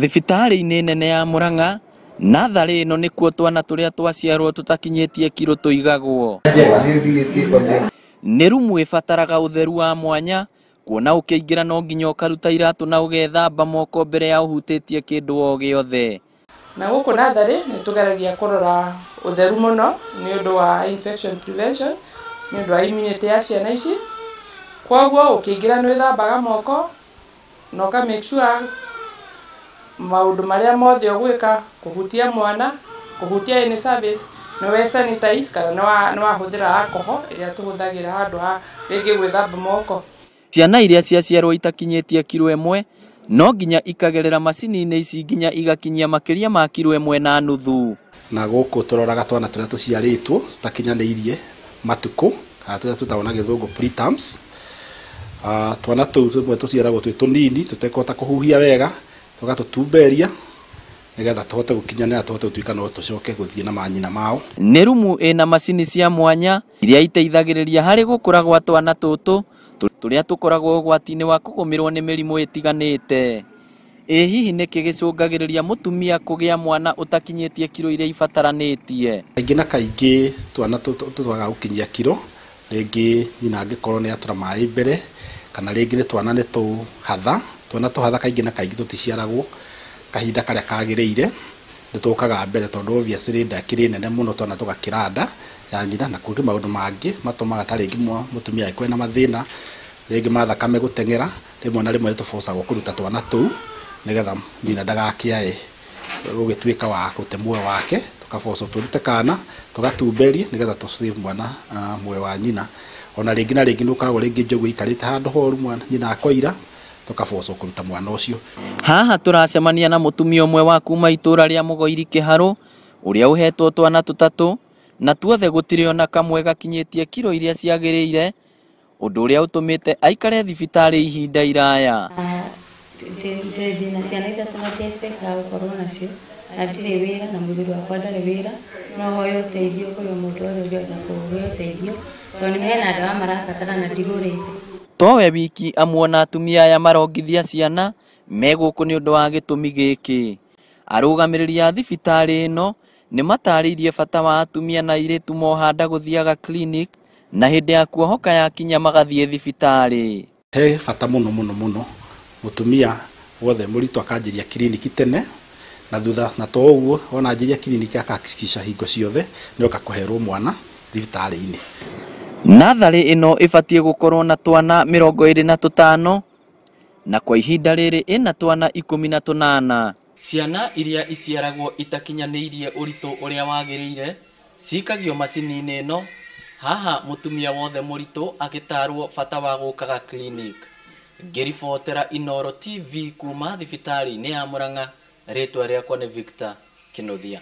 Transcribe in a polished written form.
Thibitarĩ-inĩ nene ya Murang'a natharĩ ĩno nĩkuo twana tũrĩa twaciarwo tũtakinyĩtie kiro tũigagwo. Nĩ rumu ĩbataraga ũtheru wa mwanya kuona ũkĩingĩra no nginya ũkaruta iratũ na ũgethamba moko mbere ya ũhutĩtie kĩndũ o gĩothe. Na gũkũ natharĩ nĩ tũgeragia kũrora ũtheru mũno nĩ ũndũ wa infection prevention, nĩ ũndũ wa immunity ya ciana ici. Koguo ũkĩingĩra nĩ wĩthambaga moko na ũka make sure maũndũ marĩa mothe ũgwĩka, kũhutia mwana, kũhutia any service, nĩ we sanitize kana nĩ wahũthĩra alcohol ĩrĩa tũhũthagĩra handũ ha rĩngĩ gwĩthamba moko. Ciana iria ciaciarwo itakinyĩtie kiro ĩmwe no nginya ikagerera macini-inĩ ici nginya igakinyia makĩria ma kiro ĩmwe na nuthu. Na gũkũ tũroraga twana tũrĩa tũciarĩtwo tũtakinyanĩirie matukũ kana tũrĩa twĩtagwo na gĩthũngũ preterms. Twana tũu tũmwe tũciaragwo twĩ tũnini tũtekũhota kũhuhia wega, tũgatũtumberia nĩgetha tũhote gũkinyanĩra, tũhote gũtuĩka no tũcoke gũthiĩ na manyina mao. Nĩ rumu ĩna macini cia mwanya iria iteithagĩrĩria harĩ gũkũra gwa twana tũtũ tũrĩa tũkoragwo ũgwati-inĩ wa kũgũmĩrwo nĩ mĩrimũ ĩtiganĩte. Ĩ hihi nĩkĩ gĩcũngagĩrĩria mũtumia kũgĩa mwana ũtakinyĩtie kiro iria ibataranĩtie? Kaingĩ na kaingĩ twana tũtwagaga gũkinyia kiro, rĩngĩ nyina angĩkorwo nĩ atũra maĩ mbere, kana rĩngĩ nĩ twana nĩ tũhatha. Twana tũhatha kaingĩ na kaingĩ tũticiaragwo kahinda karĩa kagĩrĩire, nĩ tũkaga mbere tondũ obviously nda ĩkĩrĩ nene mũno, twana tũgakĩra nda ya nyina, na kũrĩ maũndũ mangĩ matũmaga ta rĩngĩ mũtumia angĩkorwo ena mathĩna rĩngĩ ma thakame gũteng'era, rĩmwe na rĩmwe nĩ tũbocagwo kũruta twana tũu nĩgetha nyina ndagakĩae gũgĩtuĩka wa gũte muoyo wake, tũkabocwo tũrute kana tũgatumberie nĩgetha tũ save mwana muoyo wa nyina. Ona rĩngĩ na rĩngĩ nĩ ũkoragwo rĩngĩ njogu ĩikarĩte handũ horu, mwana nyina akoira, tũkabocwo kũruta mwana ũcio. Haha tũracemania na mũtumia ũmwe wa kuma itũra rĩa Mũgoiri Kĩharũ ũrĩa ũhetwo twana tũtatũ na tuothe gũtirĩ ona kamwe gakinyĩtie kiro iria ciagĩrĩire, ũndũ ũrĩa ũtũmĩte aikare thibitarĩ ihinda iraya. Ndĩna ciana ithatũ na ndiexpectaga gũkorwo nacio, na ndirĩ wĩra na mũthuri wakwa ndarĩ wĩra, no hoye ũteithio kũrĩ mũndũ wothe ũngĩhota kũhe ũteithio tondũ hena ndawa marabatara na ndigũrĩte. Towe wiki amuona atumia aya marongithia ciana me gũkũ nĩ ũndũ wa gĩtũmi gĩkĩ. Arũgamĩrĩri a thibitarĩ ĩno nĩ matarĩirie bata wa atumia na airĩtu moha nda gũthiaga clinic na hĩndĩ ya kuohoka yakinya magathiĩ thibitarĩ. He bata mũno mũno mũno mũtumia wothe mũritũ akanjĩria kiriniki tene, na thutha na to ũguo ona anjĩria kiriniki akahakikisha hingo ciothe nĩoka kũherwo mwana thibitarĩ-inĩ. Natharĩ ĩno ĩbatiĩ gũkorwo na twana 25 na kwa ihinda rĩrĩ ĩna twana 18. Ciana iria iciaragwo itakinyanĩirie ũritũ ũrĩa wagĩrĩire cikagio macini-inĩ ĩno. Haha mũtumia wothe mũritũ agĩtarwo bata wa gũkaga clinic. Ngĩribotera Inooro TV kuma thibitarĩ-inĩ ya Murang'a, rĩtwa rĩakwa nĩ Victor Kĩnuthia.